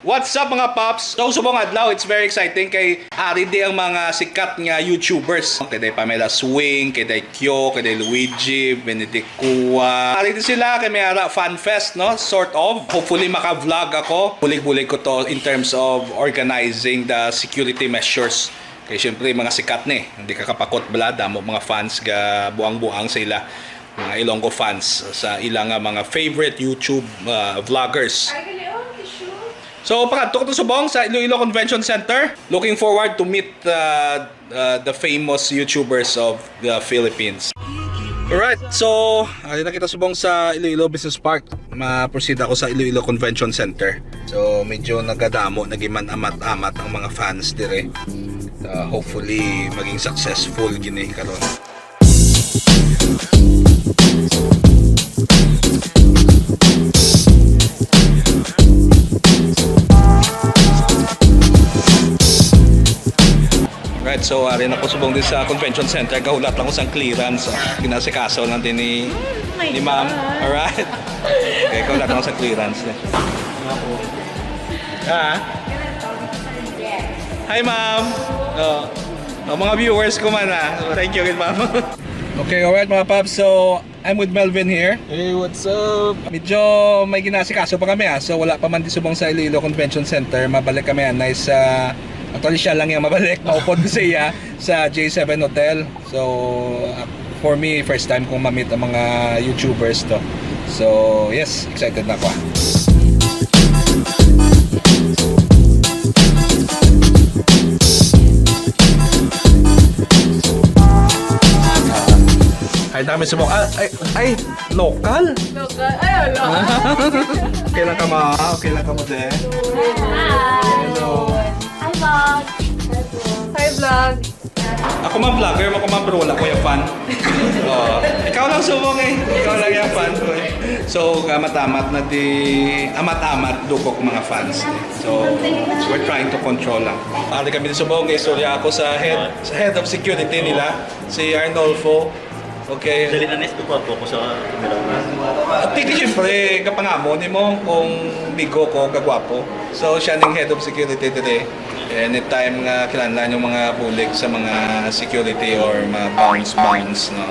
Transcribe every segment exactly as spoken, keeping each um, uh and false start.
What's up, mga paps? So, subong adlaw, it's very exciting kay ari di ang mga sikat nga YouTubers. Kay day Pamela Swing, kay day Kyo, kay day Luigi, Benedict Kua. Ari di sila kay may ara fan fest, no? Sort of. Hopefully, maka-vlog ako. Bulig-bulig ko to in terms of organizing the security measures. Kay syempre, mga sikat ni. Hindi ka kapakot bala, damo mga fans ga buang-buang sa ila. Mga Ilonggo fans sa ila nga mga favorite YouTube, ah, vloggers. So, pakadto ko to subong sa Iloilo Convention Center. Looking forward to meet, uh, uh, the famous YouTubers of the Philippines. Alright, so, ari na kita subong sa Iloilo Business Park. Ma-proceed ako sa Iloilo Convention Center. So, medyo nagadamo, nagiman-amat-amat ang mga fans dire. Uh, hopefully, maging successful gini karon. Right, so ari na ko subong din sa convention center, gahulat lang ko sang clearance. Ah, ginasikaso lang din ni, ni ma'am. Alright. Okay, gahulat lang ko sa clearance. Ah. Hi, ma'am. Oh. Ang mga viewers ko man, ah. Thank you, ma'am. Okay, alright, mga paps. So, I'm with Melvin here. Hey, what's up? Medyo may ginasikaso pa kami, ah. So, wala pa man di subong sa Iloilo Convention Center. Mabalik kami, ah, nice, ah, actually, siya lang yung mabalik. Maupod ko sa iya sa J seven Hotel. So, ah, for me, first time kong ma-meet ang mga YouTubers to. So, yes, excited na ako, ah. Ay, dami subong. Ah, ay, ay, local? Local? Ay, wala. Okay lang ka, ma? Okay lang ka mo, de? Hi. Hello. Hi, vlog. Hi, vlog. Ako man vlogger, ako man, pero wala ko yung fan. Oh, ikaw lang subong eh. Ikaw lang yung fan ko eh. So, amat-amat na di, amat-amat dukok mga fans. So, we're trying to control lang. Ari kami subong, istorya ako sa head, sa head of security nila, si Arnolfo. Okay. Dali na, next ko po sa camera. At di, siyempre, kapangamo ni mo kung bigo ko, kagwapo. So, siya ning head of security today. Anytime nga kinahanglan yung mga bulig sa mga security or mga bounce, bounce, no?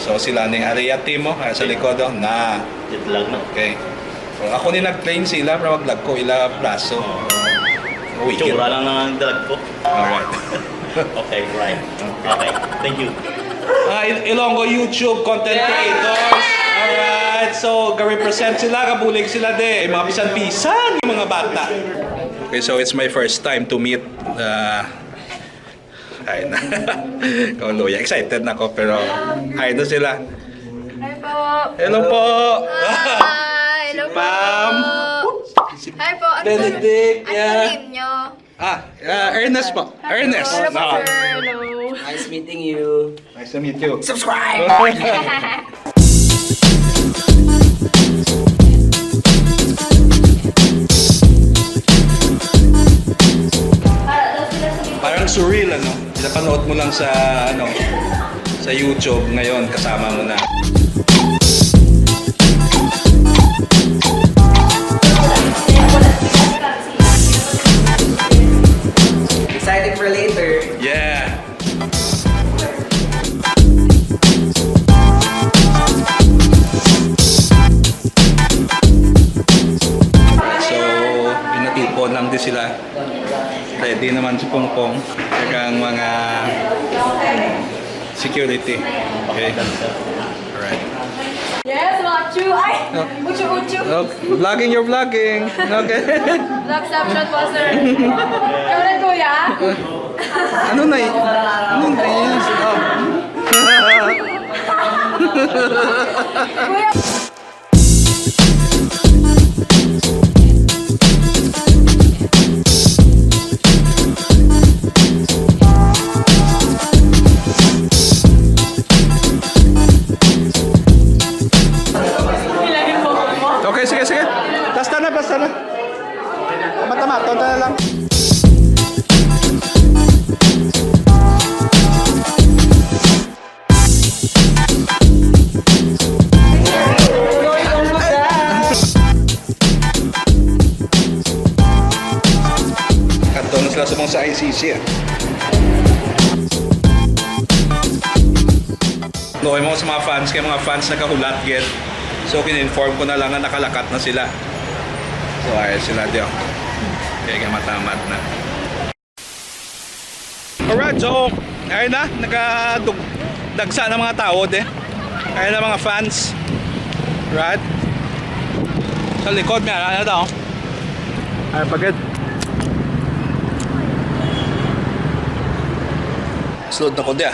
So, sila ni area team mo, ah, sa likod, oh, na. Jet lag, no? Okay. So, ako ni nag-train sila, pero maglag ko ila braso. Uy, Tsura lang ang dalag ko. Alright. Okay, right. Okay, thank you. Ah, Il-, Ilonggo YouTube content creators. Alright, so ga-represent sila, gabulig sila de. Ay, mga bisan-bisan, yung mga bata. Okay, so it's my first time to meet, uh, ay, na. Kung luya, excited na ako, pero ay, ito sila. Hi po. Hello po. Hi. Hello po. Pam. Hi po. Ano po, Benedict, ano po, yeah, name nyo? Ah, ah, Ernest po. Ernest. Hello po, sir. Hello. Nice meeting you. Nice to meet you. Subscribe! Parang surreal, ano? Pinapanood mo lang sa, ano, sa YouTube, ngayon kasama mo na. Excited for later. Yeah. So, ginatipon lang di sila. Ready naman si Pongpong. Kag ang mga security. Okay. Alright. Yes, mga chu. Ay! Oh. Uchu, uchu. Oh, vlogging, you're vlogging. Okay. Vlog caption po, sir. Ikaw na, kuya. Ano na y-, ano na yun? Oh. Kuya. Okay, sige, sige. Basta na, basta na. Mata-mata na lang. Sila sa mga sa I C C, ah. No, yung mga sa mga fans, kay mga fans nakahulat gid. So, kin-inform ko na lang na nakalakat na sila. So, ay sila diyo. Kaya matamat na. Alright, so, ayun na, nakadug-, dagsa na mga tao, de. Ayun na mga fans. Right? Sa likod, may ano na daw. Ay, pagod. Sulod na ko diya.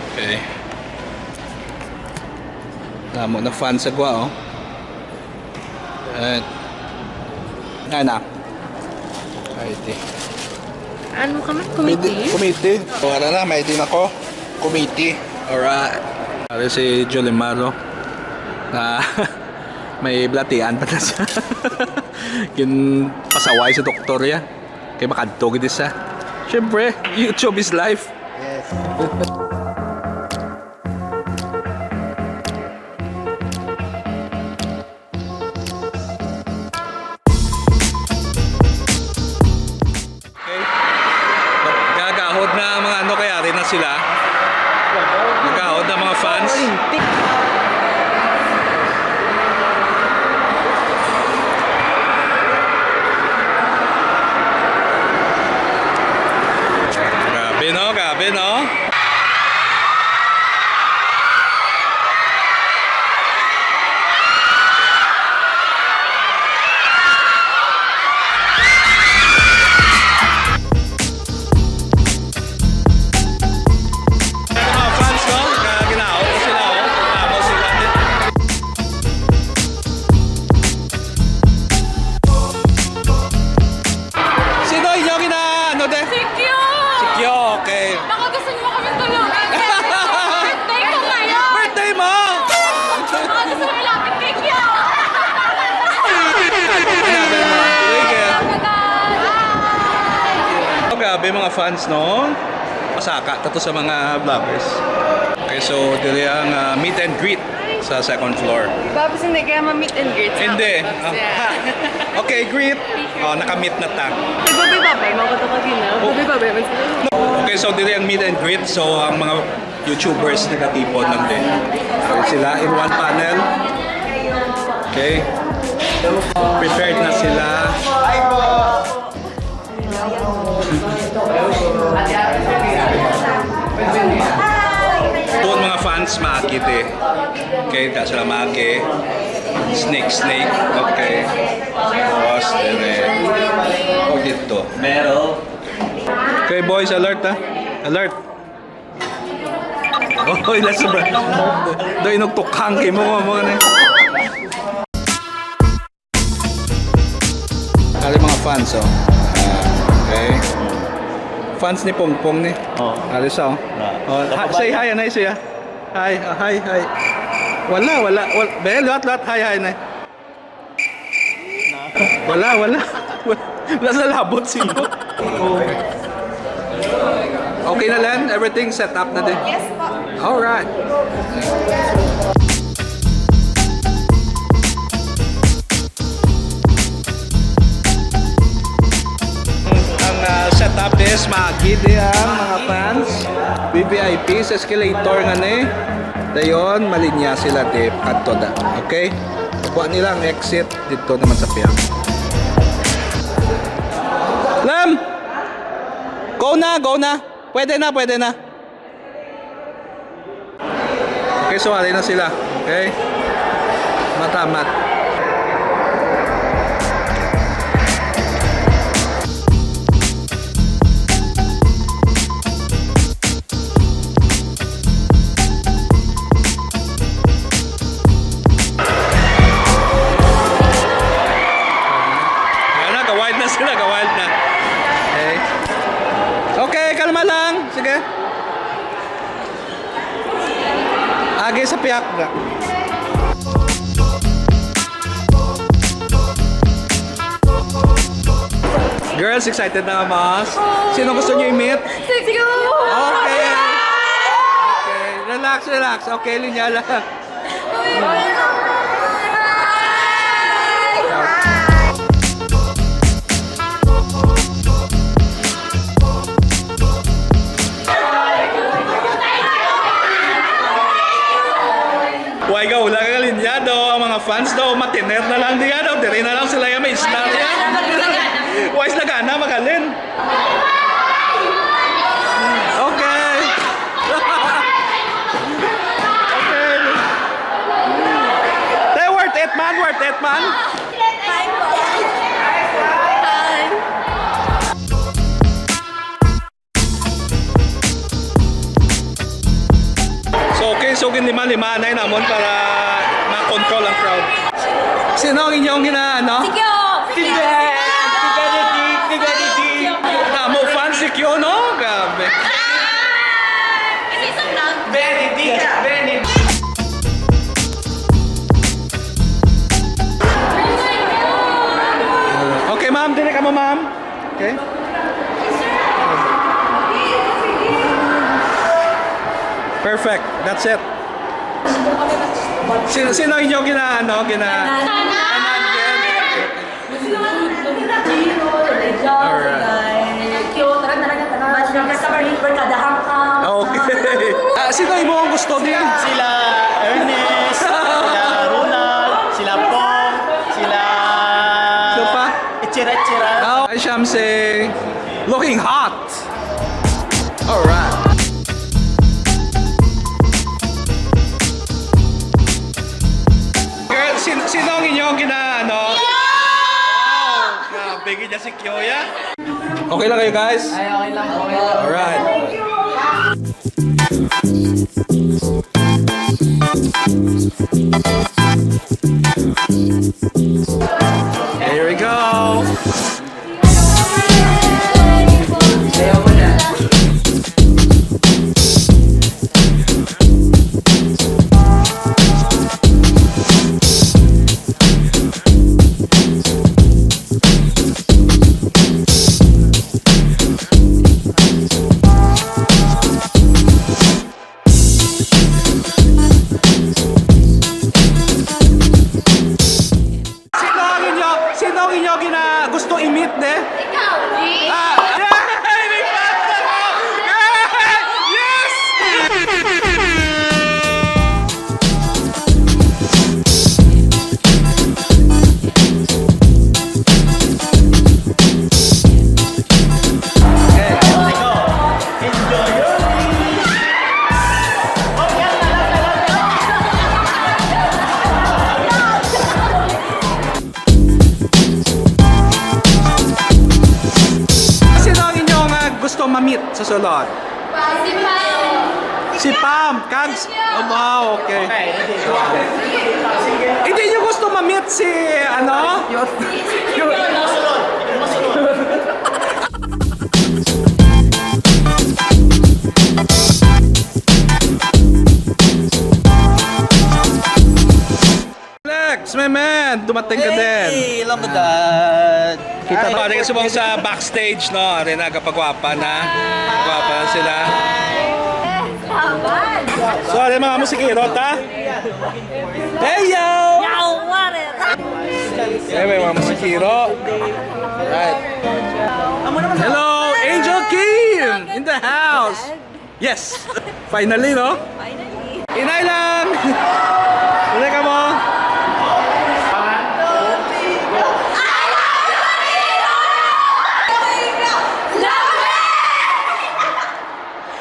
Okay. Damo na fans sa gwa, oh. Eh, ano? Ay, di. Ano ka man? Pwede, Committee? Committee. Wala na, may din ako. Committee. Alright. Pare si Jolimaro na may blatian pa na siya. Yung pasaway sa doktor ya. Kay makadto gid siya. Siyempre, YouTube is life. Yes. Okay. Gagahod na ang mga ano, kay ari na sila. Gagahod na mga fans. Grabe, no? Grabe, no? Mga fans, no? Kaya ginaot ko sila, oh. Tapos sila. Sino inyo gina-, ano, de? Si Kyo! Si Kyo, okay. Baka gusto niyo kami tulungan. Birthday ko ngayon! Birthday mo! Baka gusto niyo ilapit kay Kyo! Ilapit mo. Sige. Oh, grabe, mga fans, no? Pasaka, tato sa mga vloggers. Okay, so, diri ang, ah, meet and greet. Sa second floor. Babes, hindi kaya ma-meet and greet sa Hindi. Babes, Ah, yeah. Ha. Okay, greet. Oh, naka-meet na ta. Nagbabay-babay, mga kato ka din, ah. Oh. Babay-babay, man sila. Okay, so diri ang meet and greet. So, ang mga YouTubers nagatipon lang din. So, sila in one panel. Okay. Prepared na sila. Doon mga fans, maagi, te. Okay, ta sila maagi. Snake, snake. Okay. Tapos, dire. O, dito. Meron. Okay, boys, alert, ha? Alert. Oy, last ba? Do inugtukhang kay mo, mo, mo, ni. Ari mga fans, oh. Ah, okay. Fans ni Pongpong ni. Oh. Ari sa, oh. Na. Oh, ha-, say hi, anay siya. Hi, ah, hi, hi. Wala, wala, wala. Be, luat, luat. Hi, hi, nay. Na. Wala, wala. Wala sa labot sino. Oh. Okay na, Len? Everything set up na din? Yes po. Alright. Ang, ah, setup is maagi di ang mga fans, V V I P sa escalator nga ni. Dayon, malinya sila di kadto da. Okay? Kuha nila ang exit. Dito naman sa piyak. Lam! Go na, go na. Pwede na, pwede na. Okay, so ari na sila. Okay? Matamat. Ayan na, ka-wild na sila, ka-wild na. Okay. Okay, kalma lang. Sige. Agi sa piyak. Girls, excited na ka, mas? Sino gusto niyo i-meet? Si Q! Okay. Okay, relax, relax. Okay, linya lang. Uy, uy, uy. Hi! Hi! Lima-lima na yun, amon, para ma-control ang crowd. Sino ang inyong gina-, ano? Si Kyo! Si Kyo! Tibet! Si Benedict! Si Benedict! Damo fan si Kyo, no? Grabe. Is it so loud? Benedict! Benedict! Okay, ma'am. Dili ka mo, ma'am. Okay? Perfect. That's it. Sino, sino inyo gina-, ano, gina-, Alright. Okay. Ah, sino imo ang gusto din? Sila Ernest, sila Ronald, sila Pong, sila Sino pa? Echira Echira. Oh, I shall say, looking hot. Alright. Girl, sin-, sino ang inyong gina-, ano? Wow! Grabe, gid si Kyoya. Okay lang kayo, guys? Ay, okay lang po. Alright. Here we go. Sino ang inyo, sino ang inyo gina-, gusto i-meet, ne? Ikaw, G. Ah, yay! May pastor mo! Yay! Yes! Sino ang inyong, ah, gusto ma-meet sa sulod? Si Pam. Si Pam, kag s-, oh, wow, okay. Hindi nyo gusto ma-meet si, ano? Lex, my man, dumating ka din. Hey, hello, madad. Kita Hi. Pare, subong sa backstage, no? Are na, kapagwapa na. Gwapa na sila. So, are mga musikero, ta? Hey, yo! Yo, what is Hey, may mga musikero. Right. Hello, Angel Kim in the house. Yes! Finally, no? Finally. Inay lang! Inay ka mo?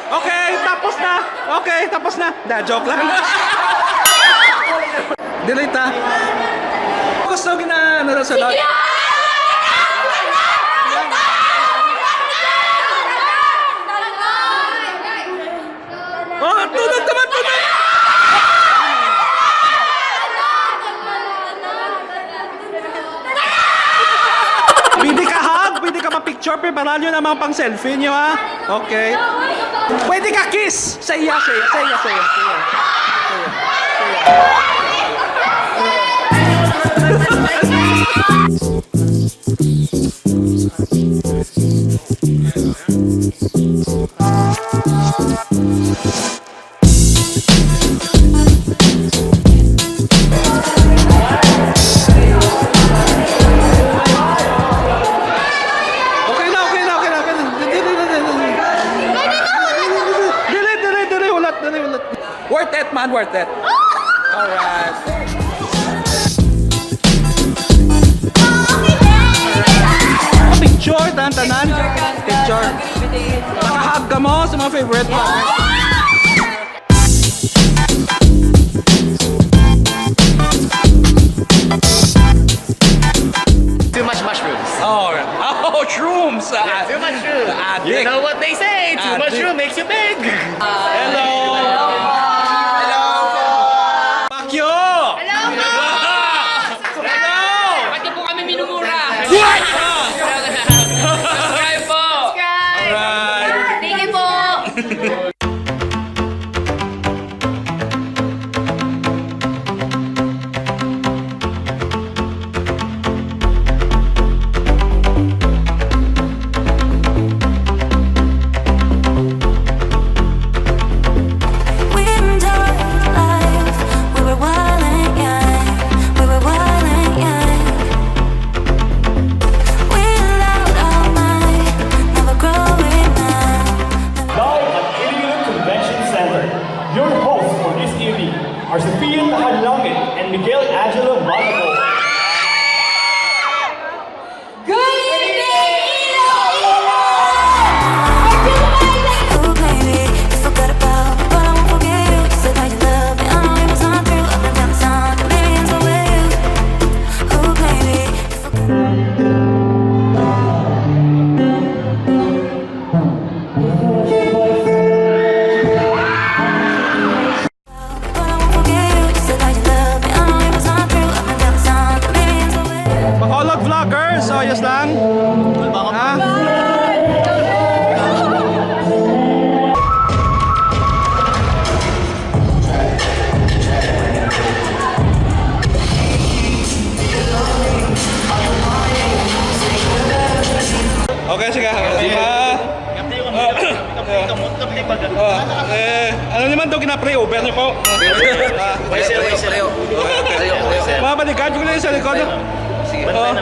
Okay, tapos na! Okay, tapos na! Da, joke lang. Delete, ha? Gusto gina-, ano, sa lot? Oh, tunog naman, tunog! Pwede ka hug, pwede ka ma-picture, pero baralan nyo na mga pang-selfie nyo, ha? Okay. Pwede ka kiss! Sa iya, sa iya, sa iya, sa iya, sa iya. Sa iya. Sa iya. Okay na, okay na, okay na, okay na. Dili, dili, dili, dili. Dili, dili, dili, hulat, dili, hulat. Worth it, man, worth it. Alright. Picture, tanan, tanan. Picture. Nakahag ka mo sa mga favorite mo. Too much mushrooms. Oh, oh, shrooms. Ah, too much shrooms. Addict. You know what they say, too much shroom makes you big. Hello. Hello. Ha? Okay, sige. Sige. Ah, eh, ano naman daw gina-pray over niyo po? Ah, Pareho, pareho, pareho. Pareho, pareho. Mga bodyguard ko lang sa likod. Sige. Oh.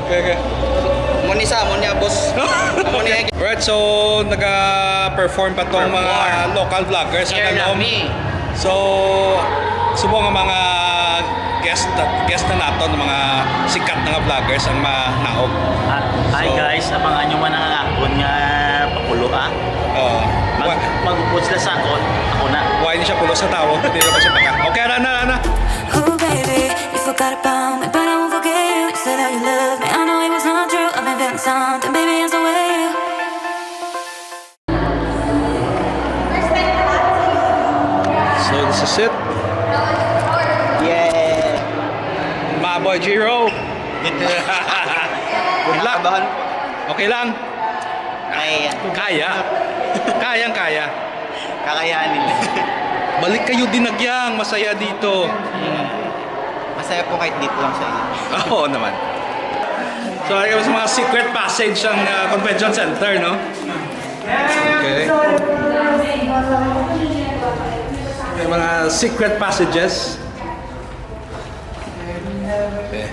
Okay, okay. Amo ni sa, amo niya, boss. Amo niya. Alright, so naga-perform pa tong mga local vloggers sa Lami. So, subong nga mga guest, guest na naton, mga sikat na nga vloggers ang manaog. Ah, hi So, guys, abangan nyo man ang akon nga pakulo, ah. Oo. Mag, Wa- mag-upod sila sa akon, ako na. Why ni siya pulo sa tawo? Hindi na ba siya paka? Okay, Rana, Rana. Oh, baby, you forgot about me, but I won't forget you. You said that you love me, I know it was not true. I've been feeling something, baby, it's the way you So, this is it. Yeah. My boy Jiro. Good luck. Kinakabahan po. Okay lang. Kaya yan. Kaya. Kayang kaya. Kakayanin. Balik kayo, Dinagyang. Masaya dito. Masaya po kahit dito lang sa inyo. Oo naman. So, ayun sa mga secret passage ang, ah, convention center, no? Okay. May mga secret passages. Okay.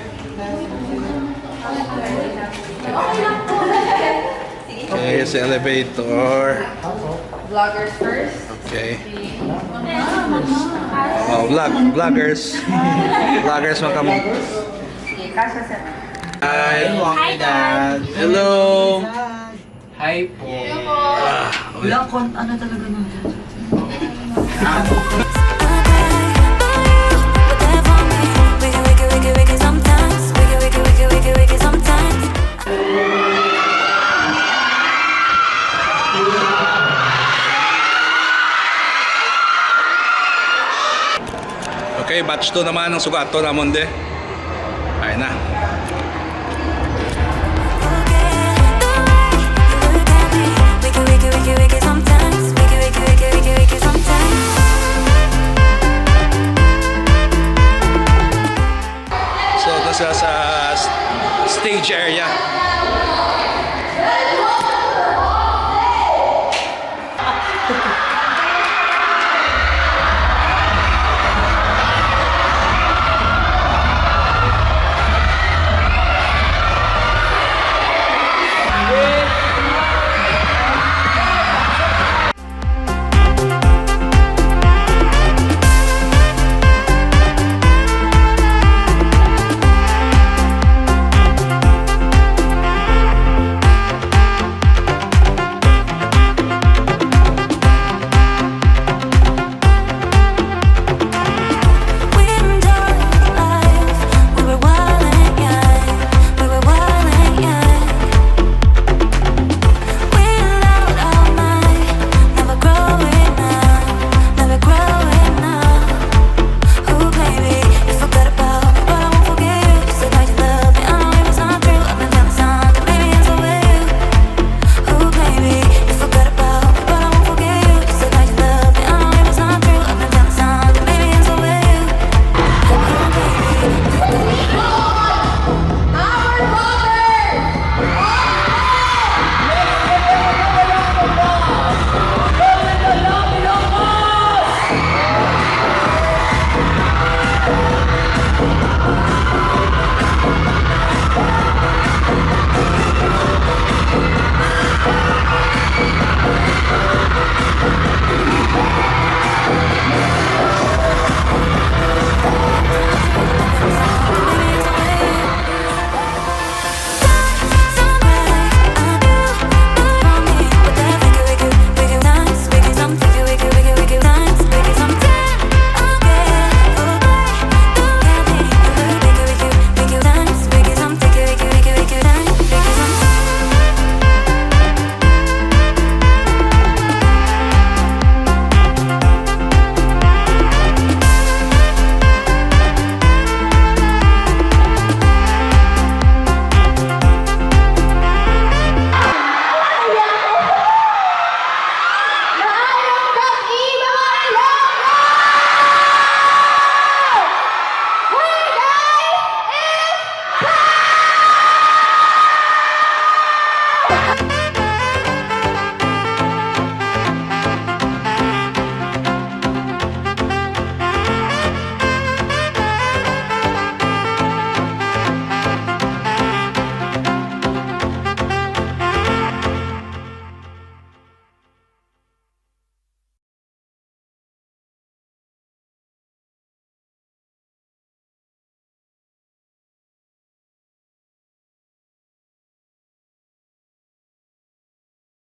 Okay, sa elevator. Vloggers first. Okay. Oh, vlog, vloggers. Vloggers man kamo. Hi. Hi, Dad. Hello. Hi po. Ah, okay. Wala kon-, ano talaga nun? Okay, batch two naman ang sugaton namon de. Ay na.